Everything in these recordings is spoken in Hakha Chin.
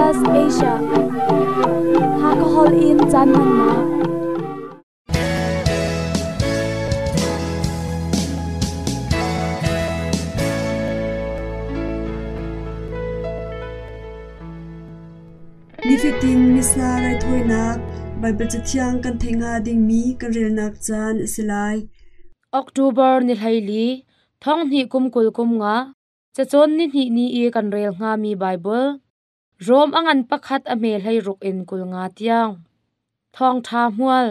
SBS Asia Hakahol in caan hmannak. Nifatin Missa raithawinak Baibal Cathiang kan theih hnga dingmi kan relnak caan a si lai. October ni 14, thong hnih kum 20 kum nga, cacawn ni hnih ni i kan rel hngami Baibal, Rom a ngan pakhat a hme 16 in 25 tiang. Thawngṭha hmual.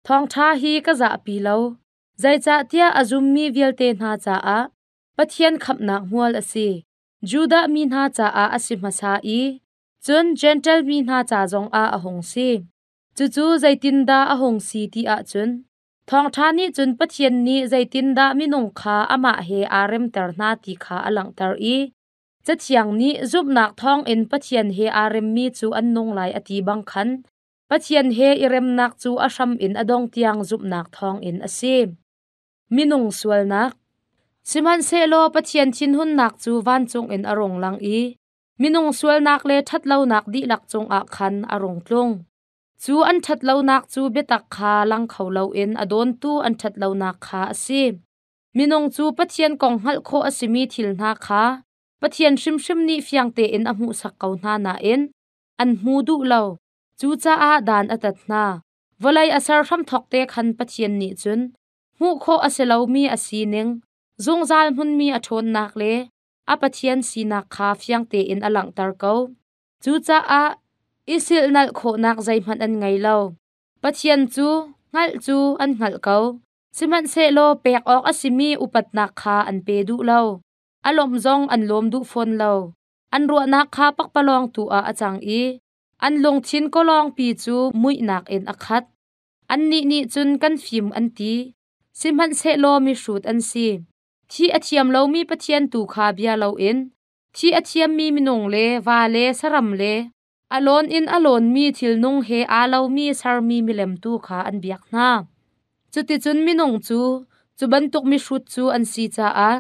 Thawngṭha hi ka zahpi lo, zeicahtiah a zummi vialte hna caah Pathian khamhnak hmual a si. Judah mi hna caah a si hmasa i cun Jentail mi hna ca zongah a hung si. Cucu zeitindah a hung si ti ahcun, Thawngṭha nih cun Pathian nih zeitindah minung kha amah he aa remter hna ti kha a langhter i Cathiang nih zumhnak thawngin Pathian he aa remmi cu an nung lai a ti bang khan Pathian he i remnak cu a hram in a dong tiang zumhnak thawngin a si. Minung sualnak. Sihmanhsehlaw Pathian thinhunnak cu vancung in a rung lang i minung sualnak le ṭhatlonak dihlak cungah khan a rung tlung. Cu an ṭhatlonak cu biatak kha lang kho loin a dawntu an ṭhatlonak kha a si. Minung cu Pathian kong hngalh khawh a simi thil hna kha Pathian hrimhrim nih fiang tein a hmuhsak ko hna nain an hmu duh lo. Cucaah dan a tat hna. Vawlei a ser hramthawk te khan Pathian nih cun hmuh khawh a si lomi a sining, zungzal hmunmi a ṭhawnnak le a Pathian sinak kha fiang tein a langhter ko. Cucaah i silhnalh khawhnak zeihmanh an ngei lo. Pathian cu hngalh cu an hngalh ko, sihmanhsehlaw pek awk a simi upatnak kha an pe duh lo. A lawmh zong an lawm duh fawn lo. An ruahnak kha pakpalawng tu ah a cang i an lungthin kawlawngpi cu muihnak in a khat. Annih nih cun kan fim an ti, sihmanhsehlaw mihrut an si. Thi a thiam lomi Pathian tu kha bia loin thi a thiammi minung le va le saram le a lawn in a lawnmi thilnung he aa lomi sermi milem tu kha an biak hna. Cuticun minung cu cu bantuk mihrut cu an si caah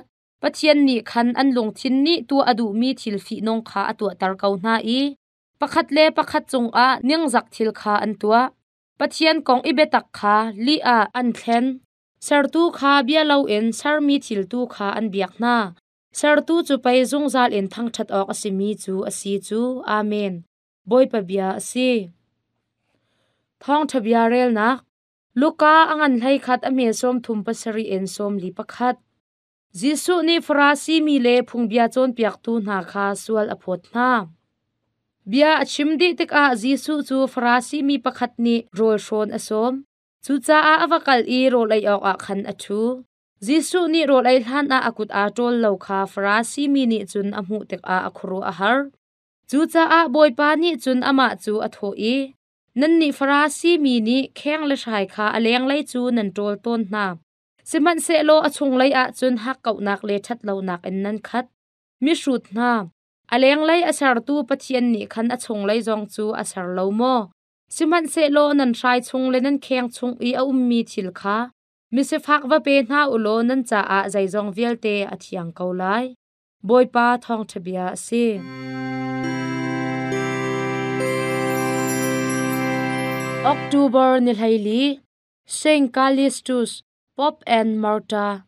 Pathian nih khan an lungthin nih tuah a duhmi thil fihnung kha a tuahter ko hna i pakhat le pakhat cungah ningzak thil kha an tuah. Pathian kong i biatak kha lih ah an thlen. Sertu kha bia loin sermi thil tu kha an biak hna. Sertu cu pei zungzal in thangṭhat awk a simi cu a si cu. Amen. Bawipa bia a si. Thawngṭha bia relnak Luka a ngan 11 a hme 37 in 41. Jesuh nih Farasi mi le phungbia cawnpiaktu hna kha sual a phawt hna. Bia a chim dih tikah Jesuh cu Farasi mi pakhat nih rawl hrawn a sawm. Cucaah a va kal i rawl ei awkah khan a ṭhu. Jesuh nih rawl ei hlanah a kut aa ṭawl lo kha Farasi mi nih cun a hmuh tikah a khuaruah a har. Cucaah Bawipa nih cun amah cu a thawh i, Nannih Farasi mi nih kheng le hrai kha a lenglei cu nan ṭawl tawn hna, sihmanhsehlaw a chunglei ah cun hakkauhnak le ṭhatlonak in nan khat. Mihrut hna, a lenglei a sertu Pathian nih khan a chunglei zong cu a ser lo maw? Sihmanhsehlaw nan hrai chung le nan kheng chung i a ummi thil kha misifak va pe hna u law nan caah zeizong vialte a thiang ko lai. Bawipa thawngṭha bia a si. October ni 14, Saint Callistus, Pope and Martyr.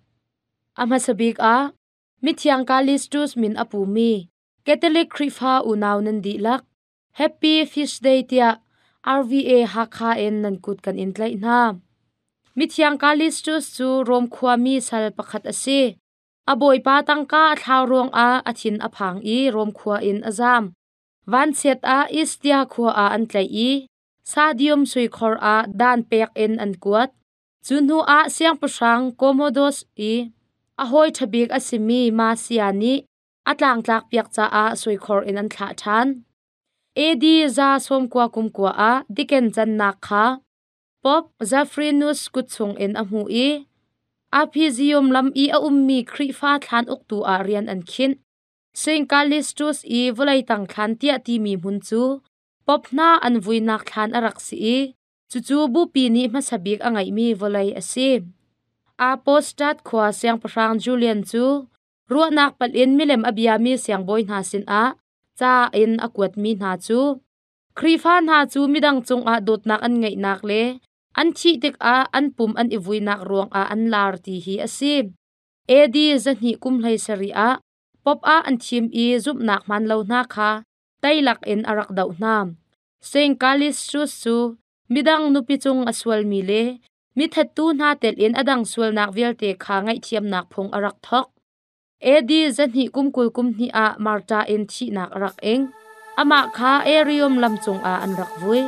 A hmasa bik ah, mithiang Callistus min a pumi Catholic Khrihfa unau nan dihlak Happy Fish Day tiah RVA Hakha in nan kut kan in tlaih hna. Mithiang Callistus cu Rom khuami sal pakhat a si. A bawipa tangka a thlau ruangah a thin a phang i Rom khua in a zam. Vanchiat ah Istia khua ah an tlaih i Sadium suikhor ah dan pek in an kuat. Cu hnu ah siangpahrang Commodus i a hawi ṭha bik a simi Marcia nih a tlangtlak piak caah suikhor in an thlah ṭhan. AD 90 ah Diken cannak kha Pope Zephyrinus kut chungin a hmuh i Aphizium lam i a ummi Khrihfa thlan uktu ah rian an khinh. Saint Callistus i vawlei tang thlan tiah timi hmun cu Pope hna an vuinak thlan a rak si i cucu bupi nih hmasa bik a ngeihmi vawlei a si. Apostat khua siangpahrang Julian cu ruahnak palh in milem a biami siangbawi hna sinah Ca in a kuatmi hna cu Khrihfa hna cu midang cungah dawtnak an ngeihnak le an thih tikah an pum an i vuinak ruangah an lar ti hi a si. AD 237 ah Pope ah an thim i zumhnak hmaan lo hna kha teilak in a rak doh hna. Saint Callistus cu midang nupi cung a sualmi le mithattu hna telh in a dang sualnak vialte kha ngaihthiamnak phung a rak thawk. AD 222 ah Marta in thihnak a rak ing. Amah kha Arium lam cungah an rak vui.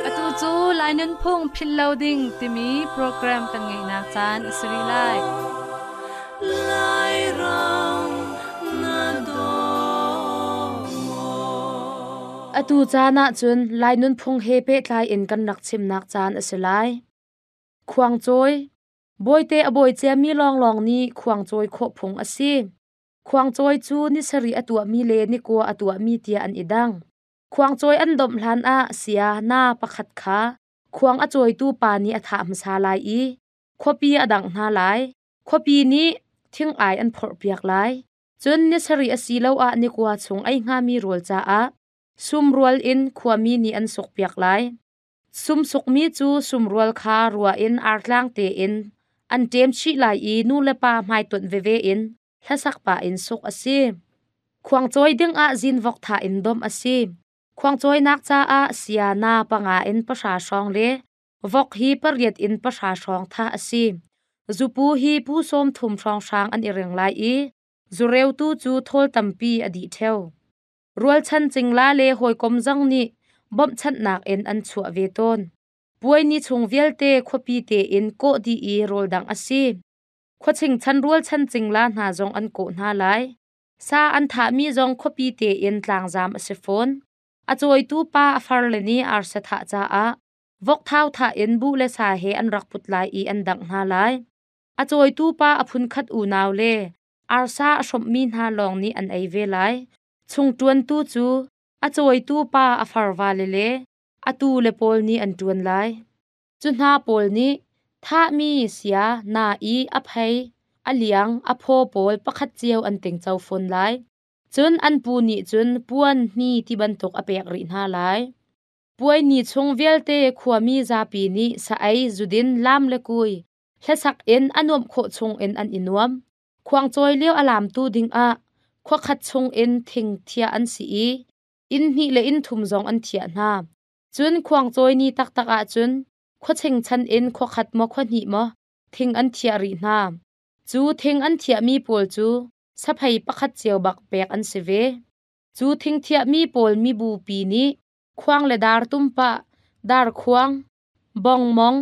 Atu cu Lai Nunphung Philh Lo Ding timi program kan ngeihnak caan a si rih lai. Atu caan ah cun Lai nunphung he pehtlai in kan rak chimnak caan a si lai. Khuangcawi Bawite a bawi ciami lawnglawng nih khuangcawi khawh phung a si. Khuangcawi cu ni sarih a tuahmi le ni kua a tuahmi tiah an i dang. Khuangcawi an domh hlan ah sia na pakhat kha khuang a cawitu pa nih a thah hmasa lai i khuapi a dangh hna lai. Khuapi nih thing-ai an phorhpiak lai. Cun ni sarih asiloah ni kua chung ei hngami rawl caah sumrual in khuami nih an sukpiak lai. Sumsukmi cu sumrual kha rua in artlang tein an ṭem chih lai i nu le pa hmaitonh veve in hlasak pah in suk a si. Khuangcawi dingah zinvok thah in domh a si. Khuangcawinak caah sia na panga in pahra hrawng le vok hi pariat in pahra hrawng thah a si. Zupu hi pu sawm thum hrawnghrang an i ring lai i zureu tu cu thawl tampi a dih ṭheo. Rualchan cingla le hawikom zong nih bawmhchanhnak in an chuah ve tawn. Puai ni chung vialte khuapi tein kawh dih i rawldangh a si. Khuaching chan rualchan cingla hna zong an kawh hna lai. Sa an thahmi zong khuapi tein tlangzam a si fawn. A cawitu pa a farle nih arsa thah caah vok thau thah in buh le sa he an rak put lai i an dangh hna lai. A cawitu pa a phunkhat unau le arsa a hrawmhmi hna lawng nih an ei ve lai. Chungṭuantu cu a cawitu pa a farvale le a tule pawl nih an ṭuan lai. Cu hna pawl nih thahmi sia na i a phei, a liang, a phaw pawl pakhat cio an tingco fawn lai. Cun an pu nih cun puan hni ti bantuk a pek rih hna lai. Puai ni chung vialte khuami zapi nih sa ei, zudin, laam le kui, hlasak in a nuamh khawh chung in an i nuam. Khuangcawi lio a laamtu dingah khua khat chung in thing thiah an si i inn hnih le inn thum zong an thiah hna. Cun khuangcawi ni taktak ahcun khua chingchan in khua khat maw khua hnih maw thing an thiah rih hna. Cu thing an thiahmi pawl cu saphei pakhat cio bak pek an si ve. Cu thing thiahmi pawl mibupi nih khuang le dar tumpah, darkhuang, bongmong,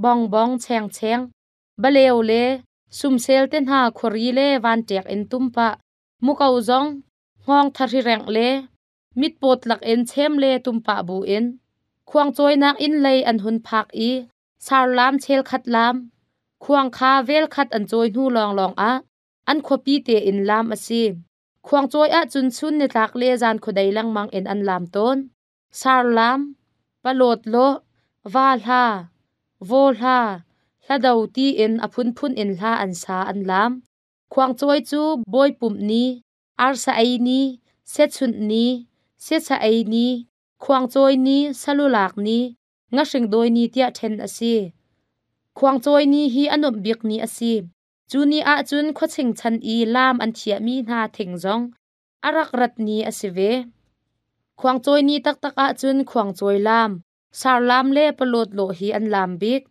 bongbong chengcheng, baleu le sumsel te hna khuari le vanṭek in tumpah, muko zong hngawng thahri rengh le mitpawt lakin chem le tumpah bu in khuangcawinak inn lei an hun phak i sarlam chelkhat lam, khuang kha velkhat an cawi hnu lawnglawng ah an khuapi tein lam a si. Khuangcawi ahcun chun nitlak le zan khuadei lengmang in an lam tawn. Sarlam, palawt lawh, va hla, vaw hla, hlado tiin a phunphun in hla an sa an lam. Khuangcawi cu bawi pumh ni, arsa ei ni, sechunh ni, siasa ei ni, khuangcawi ni, salulak ni, ngahring dawi ni tiah ṭhen a si. Khuangcawi ni hi a nuamh bik ni a si. Cu ni ahcun khuaching chan i laam an thiahmi hna thing zong a rak rat ni a si ve. Khuangcawi ni taktak ahcun khuangcawi laam, sarlaam le palawt lawh hi an laam bik.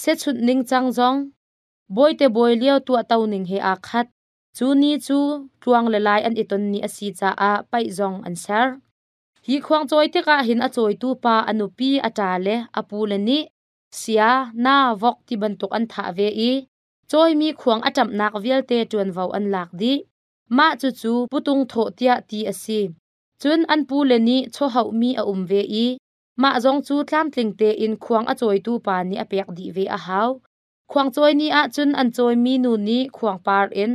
Sechunh ningcang zong bawite bawi lio tuahto ning he aa khat. Cu ni cu tluang le lai an i ton ni a si caah paih zong an ser. Hi khuangcawi tikah hin a cawitu pa a nupi, a ṭa le a pule nih sia, na, vok ti bantuk an thah ve i cawimi khuang a ṭamhnak vialte ṭuanvo an lak dih. Mah cucu putung thawh tiah ti a si. Cun an pule nih chawhauhmi a um ve i mah zong cu tlamtling tein khuang a cawitu pa nih a pek dih ve a hau. Khuangcawi ni ahcun an cawimi nu nih khuangpar in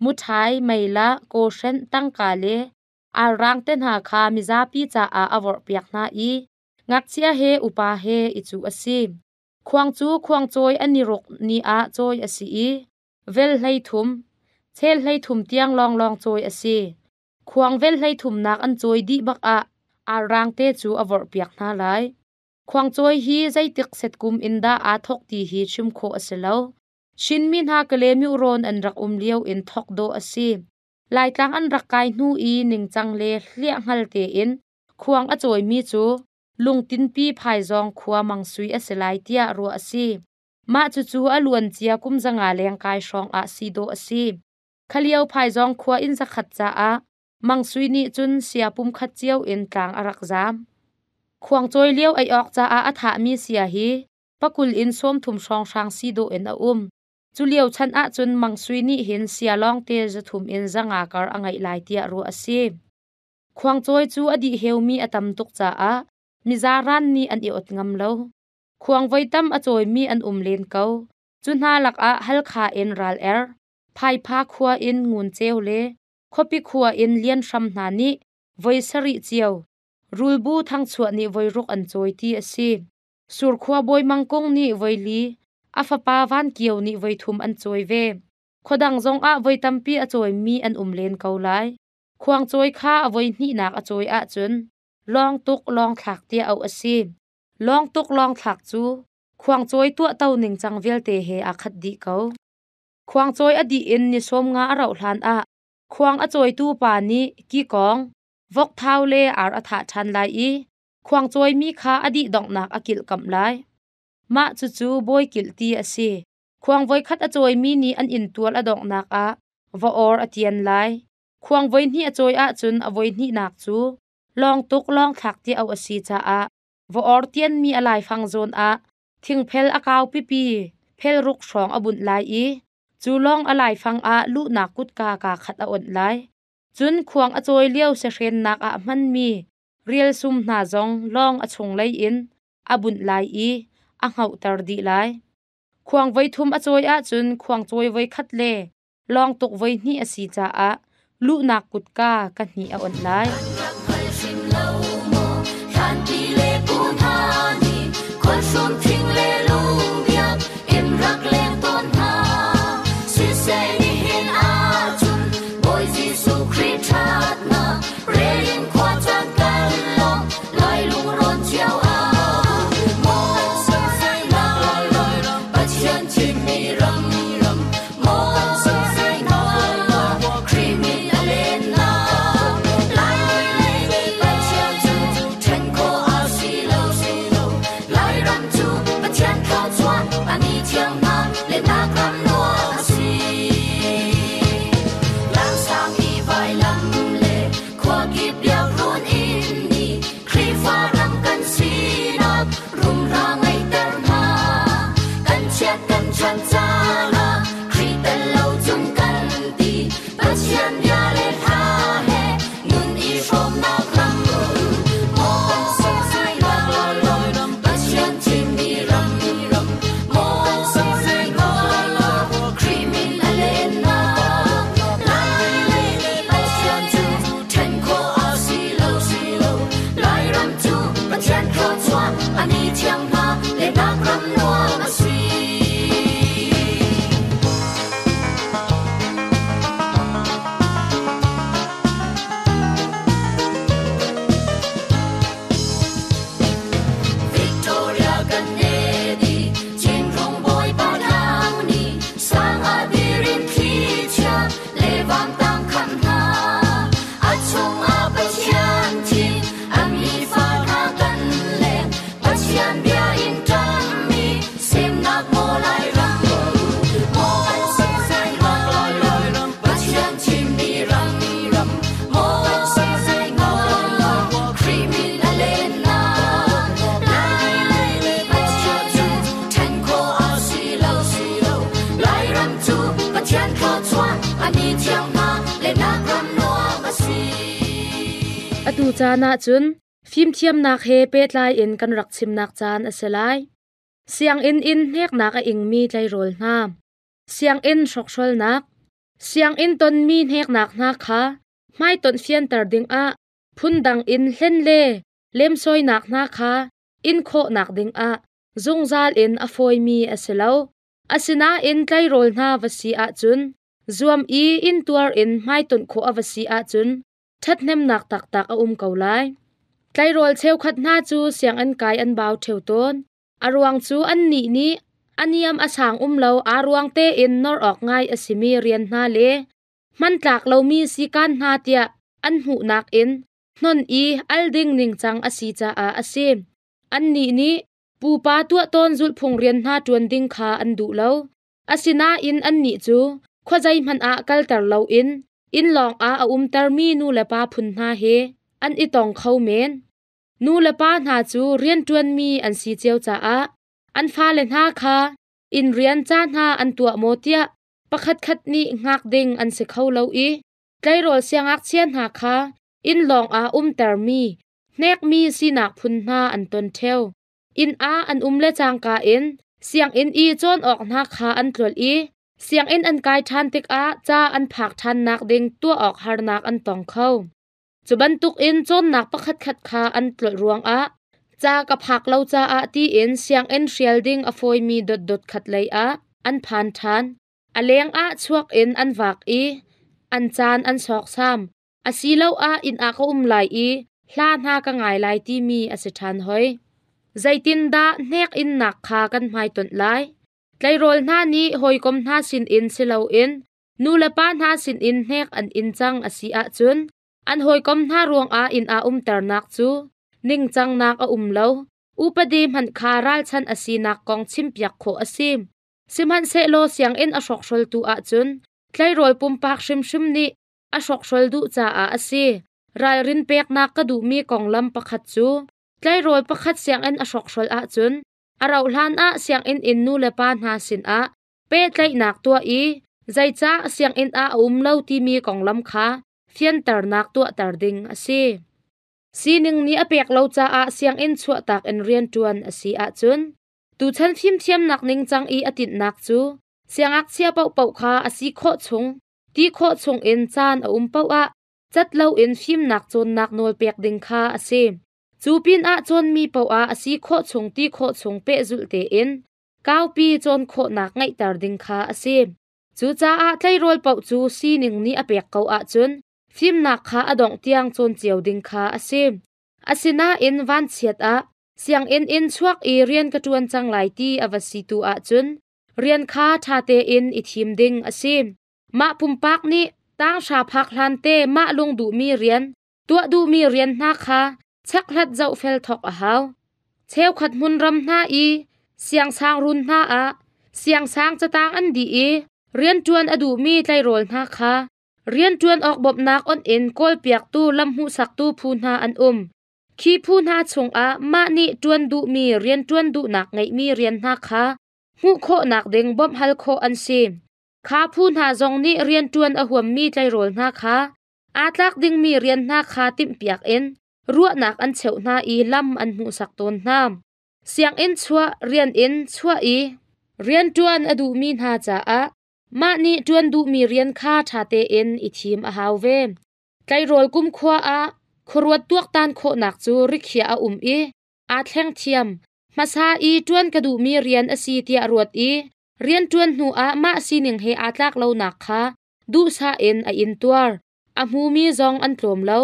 muṭhai, meila, kawhrenh, tangka le arrang te hna kha mizapi caah a vorhpiak hna i ngakchia he upa he i cuh a si. Khuang cu khuangcawi an i ruk ni ah cawi a si i vel 13, Chel 13 tiang lawnglawng cawi a si. Khuang vel 33nak an cawi dih bak ah arrang te cu a vorhpiak hna lai. Khuangcawi hi zeitik set kum in dah aa thawk ti hi chim khawh a si lo. Chinmi hna Kalaymyo rawn an rak um lio in thawk dawh a si. Laitlang an rak kai hnu i ningcang le hliah hngal tein khuang a cawimi cu Lungtinpi Phaizawng khua Mang Sui a si lai tiah ruah a si. Mah cucu a luancia kum 500 leng kai hrawng ah si dawh a si. Khalio Phaizawng khua inn 100 caah Mang Sui nih cun sia pumkhat cio in tlang a rak zaam. Khuangcawi lio ei awk caah a thahmi sia hi pakul in 30 hrawnghrang si dawh in a um. Cu lio chan ahcun Mang Sui nih hin sia lawngte 300 in 500 kar a ngeih lai tiah ruah a si. Khuangcawi cu a dih heumi a tam tuk caah mizaran nih an i ot ngam lo. Khuang voi tam a cawimi an um len ko. Cu hna lakah Halkha in Ral Er, Phaipha khua in Ngun Ceu le Khuapi khua in Lian Hram hna nih voi sarih cio, Rulbu Thangchuah nih voi ruk an cawi ti a si. Surkhua Bawi Mang Kung nih voi li, a fapa Van Kio nih voi thum an cawi ve. Khuadang zongah voi tampi a cawimi an um len ko lai. Khuangcawi kha a voi hnihnak a cawi ahcun lawng tuk lawng thlak tiah auh a si. Lawng tuk lawng thlak cu khuangcawi tuahto ningcang vialte he aa khat dih ko. Khuangcawi a dih in ni 50 a rauh hlan ah khuang a cawitu pa nih kikawng, vokthau le ar a thah ṭhan lai i khuangcawimi kha a dih donghnak a kilhkamh lai. Mah cucu bawi kilh ti a si. Khuang voikhat a cawimi nih an inntual a donghnak ah va or a tian lai. Khuang voihnih a cawi ahcun a voihnihnak cu lawng tuk lawng thlak ti auh a si caah va or tianmi a laifang zawn ah thingphel a kau pipi phel ruk hrawng a bunh lai i cu lawng a laifang ah luhnak kutka kaa khat a onh lai. Cun khuang a cawi lio sahrennak ah hmanmi rialsum hna zong lawng a chunglei in a bunh lai i a hngauhter dih lai. Khuang voithum a cawi ahcun khuang cawi voikhat le lawng tuk voihnih a si caah luhnak kutka ka hnih a onh lai. Atu caan ah cun fimthiamnak he pehtlai in kan rak chimnak caan a si lai. Sianginn in hneknak a ingmi tleirawl hna, sianginn hrokhrawlnak, sianginn tonmi hneknak hna kha hmaitonh fianter dingah phundang in hlen le lemsawinak hna kha in khawhnak dingah zungzal in a fawimi a si lo. Asinain tleirawl hna va si ahcun Zuam i intuar in hmaitonh khawh a va si ahcun ṭhathnemnak taktak a um ko lai. Tleirawl cheukhat hna cu sianginn kai an bau ṭheo tawn. A ruang cu annih nih a niam a sang um lo aa ruang tein nor awk ngai a simi rian hna le hmantlak lomi sikaan hna tiah an hmuhnak in hnon i al ding ningcang a si caah a si. Annih nih pupa tuah tawn zulhphung rian hna ṭuan ding kha an duh lo. Asinain annih cu khuazei hmanh ah kalter loin inn lawng ah a umtermi nu le pa phun hna he an i tong kho men. Nu le pa hna cu rianṭuanmi an si cio caah an fale hna kha inn rian ca hna an tuah maw tiah pakhatkhat nih hngak ding an si kho lo i tleirawl siangngakchia hna kha inn lawng ah umtermi hnekmi sinak phun hna an ton ṭheo. Inn ah an um le cangka in sianginn i cawn awk hna kha an tlolh i sianginn an kai ṭhan tikah ca an phak ṭhannak ding tuah awk harnak an tong kho. Cu bantukin cawnnak pakhatkhat kha an tlolh ruangah ca ka phak lo caah tiin sianginn hrial ding a fawimi dotdot khat lei ah an phan ṭhan. A leng ah chuak in an vak i an caan an sawksam. Asiloah inn ah ka um lai i hla hna ka ngai lai timi a si ṭhan hoi. Zeitindah hnek innak kha kan hmaitonh lai? Tleirawl hna nih hawikom hna sinin si loin nulepa hna sinin hnek an in cang a si ahcun an hawikom hna ruangah inn ah umternak cu ningcangnak a um lo. Upadi hmanh kha ralchanh a sinak kong chimpiak khawh a si. Sihmanhsehlaw sianginn a hrawkhroltu ahcun tleirawl pumpak hrimhrim nih a hrawkhrol duh caah a si. Ralrin peknak ka duhmi konglam pakhat cu tleirawl pakhat sianginn a hrawkhrol ahcun a rauhhlan ah sianginn in nulepa hna sinah pehtlaihnak tuah i zeicah sianginn ah a um lo timi konglam kha fianternak tuahter ding a si. Sining nih a pek lo caah sianginn chuahtak in rianṭuan a si ahcun tuchan fimthiamnak ningcang i a tinhnak cu siangngakchia paohpaoh kha a si khawh chung ti khawh chung in caan a um paoh ah cat loin fimnak cawnnak nawl pek ding kha a si. Cu pinah cawnmi paoh ah a si khawh chung ti khawh chung pehzulh tein kaupi cawn khawhnak ngeihter ding kha a si. Cucaah tleirawl paoh cu sining nih a pek ko ahcun fimnak kha a dongh tiang cawn cio ding kha a si. Asinain vanchiat ah sianginn in chuak i rian ka ṭuan cang lai ti a va si tu ahcun rian kha ṭha tein i thim ding a si. Mah pumpak nih tanghra phak hlan te mah lung duhmi rian, tuah duhmi rian hna kha chekhlat zohfel thawk a hau. Cheukhat hmunram hna i siangsangruun hna ah siangsang catang an dih i rianṭuan a duhmi tleirawl hna kha rianṭuan awk bawmhnak onh in kawlpiaktu lamhmuhsaktu phu hna an um. Khi phu hna chungah mah nih ṭuan duhmi rianṭuan duhnak ngeihmi rian hna kha hmuh khawhnak ding bawmh hal khawh an si. Kha phu hna zong nih rianṭuan a huammi tleirawl hna kha aa tlak dingmi rian hna kha timhpiak in ruahnak an cheuh hna i lam an hmuhsak tawn hna. Sianginn chuah, rian in chuah i rianṭuan a duhmi hna caah mah nih ṭuan duhmi rian kha ṭha tein i thim a hau ve. Tleirawl kumkhua ah khuaruat tuaktan khawhnak cu rikhiah a um i aa thleng thiam. Hmasa i ṭuan ka duhmi rian a si tiah ruat i rianṭuan hnuah mah sining he aa tlak lonak kha duhsah in a intuar. A hmumi zong an tlawm lo.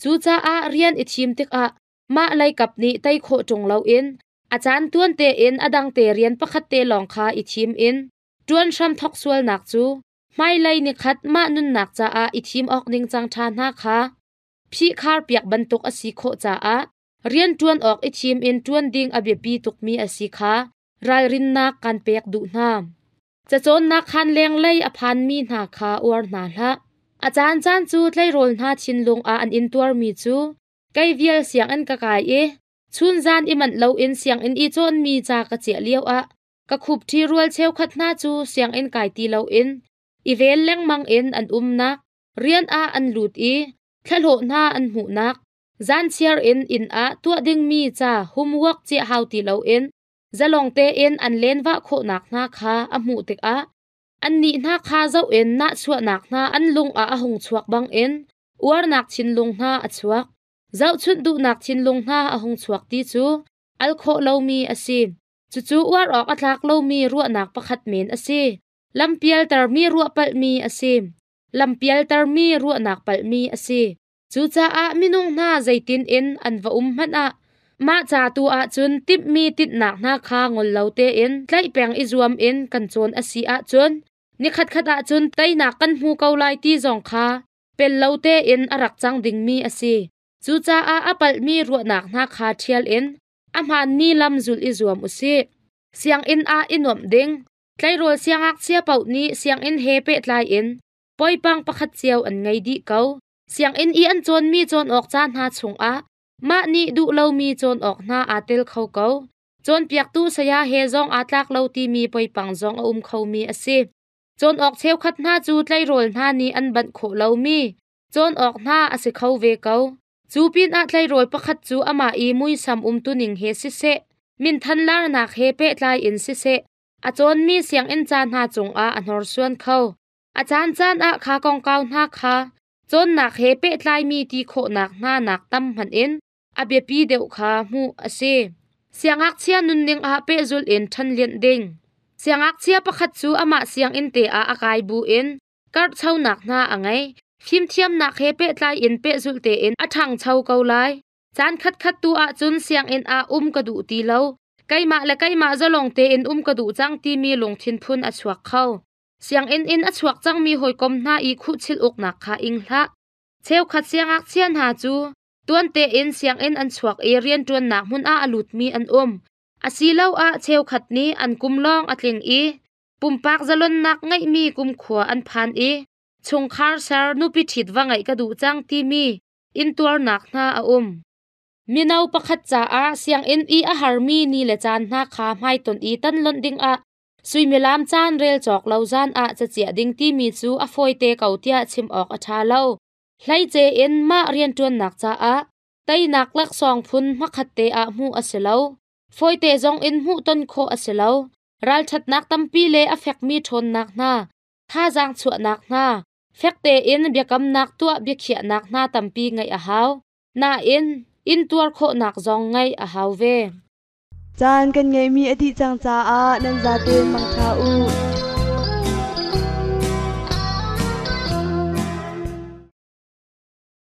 Cucaah rian i thim tikah mah leikap nih tei khawh ṭung loin a caan tuan tein a dangte rian pakhat te lawng kha i thim in ṭuan hram thawk sualnak cu hmailei nikhat mah nunnak caah i thim awk ningcang ṭha hna kha phihkhar piak bantuk a si khawh caah rianṭuan awk i thim in ṭuan ding a biapi tukmi a si kha ralrinnak kan pek duh hna. Cacawnnak khaan lenglei a phanmi hna kha uar hna hlah. A caancaan cu tleirawl hna thinlung ah an intuarmi cu kei vial sianginn ka kai i chunzan i manh loin sianginn i cawnmi ca ka ciah lioah ka khupṭhi rual cheukhat hna cu sianginn kai ti loin i vel lengmang in an umnak rian ah an lut i thlahlawh hna an hmuhnak zanchiar in inn ah tuah dingmi ca homework ciah hau ti loin zalong tein an lenvah khawhnak hna kha a hmuh tikah annih hna kha zoh in nahchuahnak hna an lung ah a hung chuak bangin uarnak thinlung hna a chuak. Zohchunh duhnak thinlung hna a hung chuak ti cu al khawh lomi a si. Cucu uar awk a tlak lomi ruahnak pakhat men a si. Lampialtermi ruah palhmi a si. Lampialtermi ruahnak palhmi a si. Cucaah minung hna zeitin in an va um hmanh ah mah ca tu ahcun timhmi tinhnak hna kha ngol lo tein tlaih peng i zuam in kan cawn a si ahcun nikhatkhat ahcun teinak kan hmu ko lai ti zong kha pel lo tein a rak cang dingmi a si. Cucaah a palhmi ruahnak hna kha ṭhial in a hmaanmi lam zulh i zuam u sih. Sianginn ah i nuamh ding. Tleirawl siangngakchia paoh nih sianginn he pehtlai in poipang pakhat cio an ngei dih ko. Sianginn i an cawnmi cawn awk ca hna chungah mah nih duh lomi cawn awk hna aa tel kho ko. Cawnpiaktu saya he zong aa tlak lo timi poipang zong a um khomi a si. Cawn awk cheukhat hna cu tleirawl hna nih an banh khawh lomi cawn awk hna a si kho ve ko. Cu pinah tleirawl pakhat cu amah i muisam umtuning he siseh, minthan larnak he pehtlai in siseh, a cawnmi sianginn ca hna cungah a hnorsuan kho. A caancaan ah kha kongkau hna kha cawnnak he pehtlaimi ti khawhnak hna nak tam hmanh in a biapi deuh kha hmuh a si. Siangngakchia nunning ah pehzulh in ṭhanlianh ding. Siangngakchia pakhat cu amah sianginn te ah a kai bu in karhchonak hna a ngei. Fimthiamnak he pehtlai in pehzulh tein a ṭhangcho ko lai. Caan khatkhat tu ahcun sianginn ah um ka duh ti lo. Keimah le keimah zalong tein um ka duh cang timi lungthin phun a chuak kho. Sianginn in a chuak cangmi hawikom hna i khuhchilh uknak kha ing hlah. Cheukhat siangngakchia hna cu tuan tein sianginn an chuak i rianṭuannak hmun ah a lutmi an um. Asiloah cheukhat nih an kum lawng a tling i pumpak zalonnak ngeihmi kumkhua an phan i chungkhar ser nupi ṭhit va ngeih ka duh cang timi intuarnak hna a um. Mino pakhat caah sianginn i a harmi ni le caan hna kha hmaitonh i tanlonh dingah Suimilam caan rel cawk lo zan ah caciah ding timi cu a fawite ko tiah chim awk a ṭha lo. Hleice in mah rianṭuannak caah teinak laksawng phun hmakhatte ah hmuh a si lo. Fawite zong in hmuhton khawh a si lo. Ralṭhatnak tampi le a fekmi ṭhawnnak hna, thazaang chuahnak hna, fek tein biakamnak tuah biakhiahnak hna tampi ngeih a hau. Nain, intuar khawhnak zong ngeih a hau ve. Caan kan ngeihmi a dih cang caah nan zaten mangṭha u.